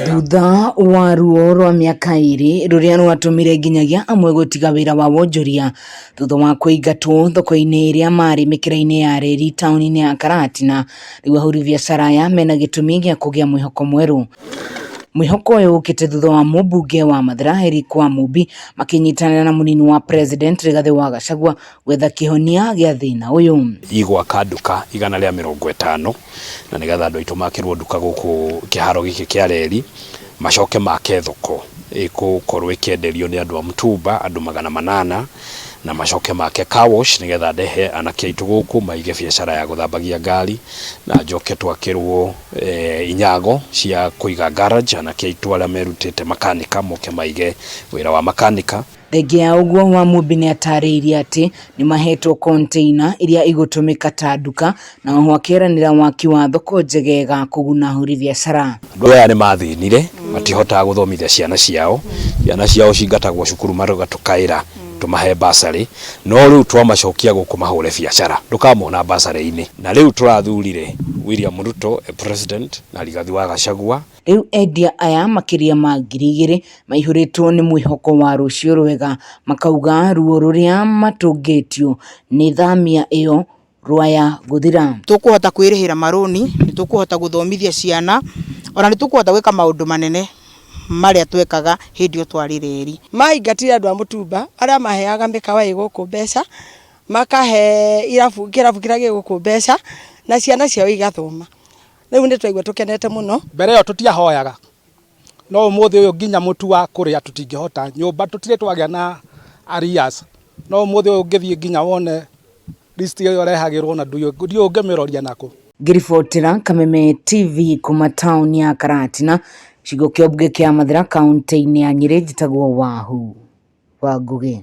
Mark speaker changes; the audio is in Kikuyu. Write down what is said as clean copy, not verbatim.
Speaker 1: Thutha wa ruo rwa mĩaka ĩrĩ rũrĩa rwatũmire nginyagia amwe gũtiga wĩra wa wonjoria thutha wa kũingatwo thoko-inĩ ĩrĩa marĩ mĩkĩra-inĩ ya reri taũni-inĩ ya Karatina, rĩu ahũri biacara aya mena gĩtũmi gĩa kũgĩa mwĩhoko mwerũ. Mwĩhoko ũyũ ũkĩte thutha wa mũmbunge wa Mathira Eric Wamumbi makĩnyitanĩra na mũnini wa president Rigathĩ wa Gachagua gwetha kĩhonia gĩa thĩna ũyũ.
Speaker 2: Igwaka nduka 150 na nĩgetha andũ aitũ makĩrwo nduka gũkũ kĩharo gĩkĩ kĩa reri, macoke make thoko ĩgũkorwo ĩkĩenderio nĩ andũ a mtumba andũ 800, na macoke make car wash nĩgetha ndehe anake aitũ gũkũ maige biacara ya gũthambagia ngari, na njoke twakĩrwo inyago cia kũiga garage, anake aitũ arĩa merutĩte makanika moke maige wĩra wa makanika.
Speaker 1: Thengia ya ũguo, Wamumbi nĩatarĩirie atĩ nĩmahetwo container iria igũtũmĩka ta nduka na oho akeranĩra waki wa thoko njegega kũguna ahũri biacara.
Speaker 2: Andũ aya nĩ mathĩnire, matihotaga gũthomithia ciana ciao, ciana ciao cingatagwo cukuru magatũkaĩra tũmahe bursary, no rĩu twamacokia gũkũ mahũre biacara ndũkamona bursary-inĩ. Na rĩu tũrathurire William Ruto e president na Rigathi wa Gachagua.
Speaker 1: Rĩu endia aya makĩria ma 2000 maihũrĩtwo nĩ mwĩhoko wa rũciũ rwega, makauga ruo rũrĩa matũngĩtio nĩ thamia ĩyo rwaya gũthira.
Speaker 3: Tũkũhota kwĩrĩhĩra marũni, nĩ tũkũhota gũthomithia ciana, ona nĩ tũkũhota gwĩka maũndũ manene marĩa twekaga hĩndĩ ĩyo twarĩ reri.
Speaker 4: Maingatire andũ a mũtumba arĩa maheaga mĩkawa ĩ gũkũ mbeca, makahe irabu kĩrabu kĩrĩa gĩ gũkũ mbeca, na ciana ciao igathoma. Rĩu nĩ twaigua tũkenete mũno.
Speaker 5: Mbere ĩyo tũtiahoyaga, no ũmũthĩ ũyũ nginya mũtu wa kũrĩa tũtingĩhota, nyũmba tũtirĩ twagĩa na arrears, no ũmũthĩ ũyũ ũngĩthiĩ nginya wone list ĩyo ũrehagĩrwo na ndiũĩ ũngĩmĩroria nakũ.
Speaker 1: Ngĩribotera Kameme TV kuma taũni ya Karatina, gĩcigo kĩa ũmbunge kĩa Mathĩra, kaũntĩ-inĩ ya Nyĩrĩ, njĩtagwo Wahu wa Ngũgĩ.